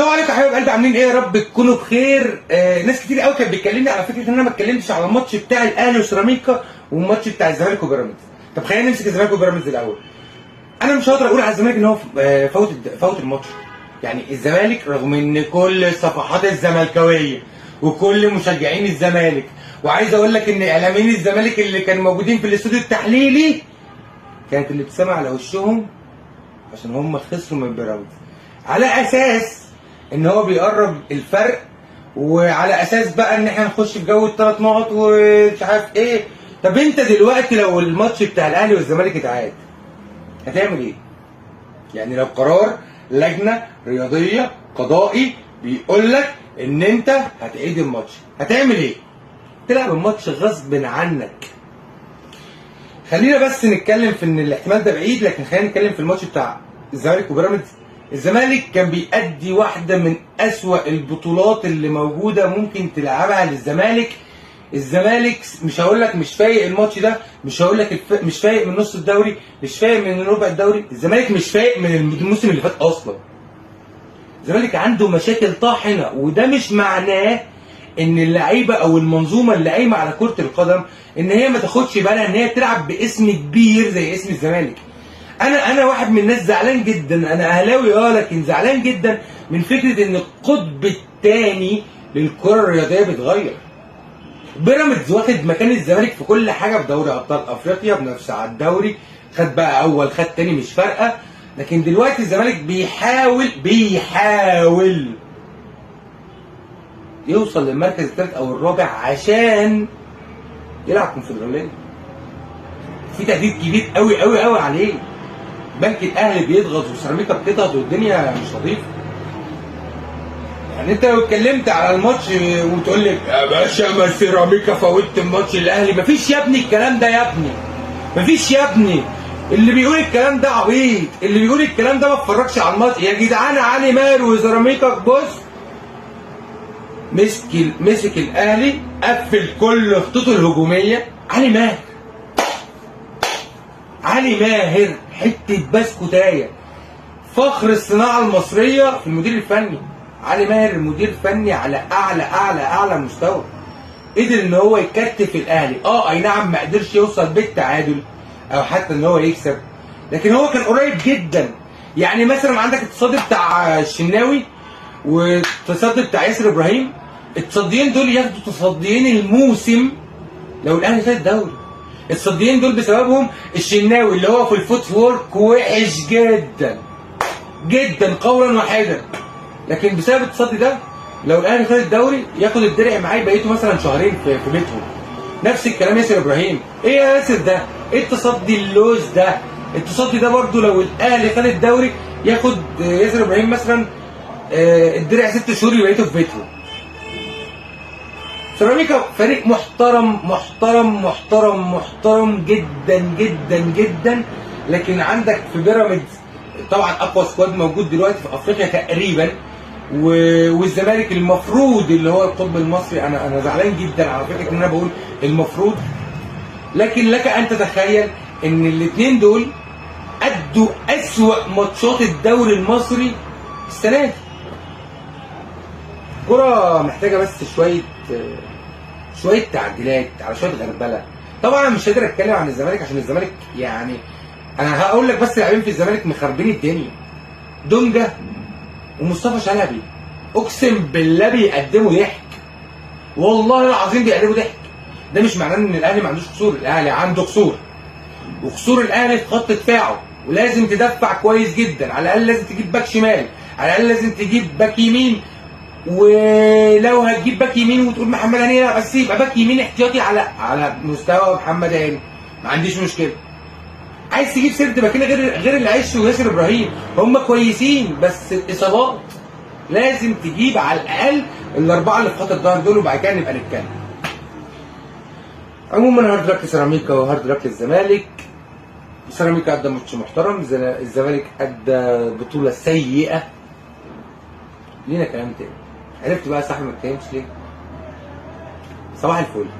السلام عليكم يا حبايب قلبي، عاملين ايه؟ يا رب تكونوا بخير. ناس كتير قوي كانت بتكلمني على فكرة ان انا ما اتكلمتش على الماتش بتاع الاهلي وسيراميكا والماتش بتاع الزمالك وبيراميدز. طب خلينا نمسك الزمالك وبيراميدز الاول. انا مش هقدر اقول على الزمالك ان هو فوت الماتش. يعني الزمالك رغم ان كل الصفحات الزملكاويه وكل مشجعين الزمالك، وعايز اقول لك ان اعلاميين الزمالك اللي كانوا موجودين في الاستوديو التحليلي كانت الابتسامة على وشهم عشان هم خسروا من بيراميدز، على اساس ان هو بيقرب الفرق، وعلى اساس بقى ان احنا نخش في جو الثلاث نقط ومش عارف ايه. طب انت دلوقتي لو الماتش بتاع الاهلي والزمالك اتعاد هتعمل ايه؟ يعني لو قرار لجنة رياضية قضائي بيقول لك ان انت هتعيد الماتش هتعمل ايه؟ تلعب الماتش غصب عنك. خلينا بس نتكلم في ان الاحتمال ده بعيد، لكن خلينا نتكلم في الماتش بتاع الزمالك وبيراميدز. الزمالك كان بيأدي واحدة من أسوأ البطولات اللي موجودة ممكن تلعبها للزمالك. الزمالك مش هقول لك مش فايق الماتش ده، مش هقول لك مش فايق من نص الدوري، مش فايق من ربع الدوري، الزمالك مش فايق من الموسم اللي فات اصلا. الزمالك عنده مشاكل طاحنة، وده مش معناه ان اللعيبة او المنظومة اللي قايمة على كره القدم ان هي ما تاخدش بالها ان هي بتلعب باسم كبير زي اسم الزمالك. انا واحد من الناس زعلان جدا، انا اهلاوي لكن زعلان جدا من فكرة ان القطب الثاني للكرة الرياضية بيتغير. بيراميدز واخد مكان الزمالك في كل حاجة، في دوري ابطال افريقيا، بنفس على الدوري، خد بقى اول خد تاني مش فارقه. لكن دلوقتي الزمالك بيحاول يوصل للمركز الثالث او الرابع عشان يلعب كونفدراليه. في تهديد كبير قوي قوي قوي عليه. بنك الاهلي بيضغط وسيراميكا بتضغط والدنيا مش لطيفة. يعني انت لو اتكلمت على الماتش وتقول لي يا باشا ما سيراميكا فوتت الماتش الاهلي، مفيش يا ابني الكلام ده يا ابني، مفيش يا ابني. اللي بيقول الكلام ده عبيط، اللي بيقول الكلام ده ما اتفرجش على الماتش يا جدعان. علي ماهر وسيراميكا بص مسك الاهلي، قفل كل خطوطه الهجومية. علي ماهر، علي ماهر حتة بسكوتايه، فخر الصناعة المصرية في المدير الفني. علي ماهر المدير الفني على اعلى اعلى اعلى مستوى، قدر ان هو يكتف الاهلي. اي نعم ما قدرش يوصل بالتعادل او حتى ان هو يكسب، لكن هو كان قريب جدا. يعني مثلا عندك التصدي بتاع الشناوي والتصدي بتاع ياسر ابراهيم، التصديين دول ياخدوا تصديين الموسم لو الاهلي خد الدوري. التصديين دول بسببهم الشناوي اللي هو في ال footwork وحش جدا جدا قولا واحدا، لكن بسبب التصدي ده لو الاهلي خد الدوري ياخد الدرع معاه بقيته مثلا شهرين في بيتهم. نفس الكلام ياسر ابراهيم. ايه يا ياسر ده؟ ايه التصدي اللوز ده؟ التصدي ده برضو لو الاهلي خد الدوري ياخد ياسر ابراهيم مثلا الدرع 6 شهور يبقيته في بيتهم. سيراميكا فريق محترم محترم محترم محترم جدا جدا جدا، لكن عندك في بيراميدز طبعا اقوى squad موجود دلوقتي في افريقيا تقريبا، والزمالك المفروض اللي هو القطب المصري. انا زعلان جدا على فكرة ان انا بقول المفروض، لكن لك ان تتخيل ان الاثنين دول ادوا اسوأ ماتشات الدوري المصري السنة دي. كرة محتاجه بس شوية تعديلات على شوية غربله. طبعا مش قادر اتكلم عن الزمالك عشان الزمالك يعني انا هقول لك بس لاعبين في الزمالك مخربين الدنيا، دونجا ومصطفى شلبي، اقسم بالله بيقدموا ضحك، والله العظيم بيقدموا ضحك. ده مش معناه ان الاهلي ما عندوش قصور، الاهلي عنده قصور، وقصور الاهلي في خط دفاعه، ولازم تدفع كويس جدا. على الاقل لازم تجيب باك شمال، على الاقل لازم تجيب باك يمين، ولو هتجيب باك يمين وتقول محمد هاني لا، بس يبقى باك يمين احتياطي على مستوى محمد هاني، ما عنديش مشكلة. عايز تجيب third باكين غير العش وياسر ابراهيم، هم كويسين بس الاصابات، لازم تجيب على الاقل الاربعة اللي في خط الظهر دول، وبعد كده نبقى نتكلم. عموما hard luck لسيراميكا و hard luck للزمالك. سيراميكا ادى ماتش محترم، الزمالك ادى بطوله سيئه. لينا كلام تاني. عرفت بقى صاحبي ما اتكلمش ليه؟ صباح الفل.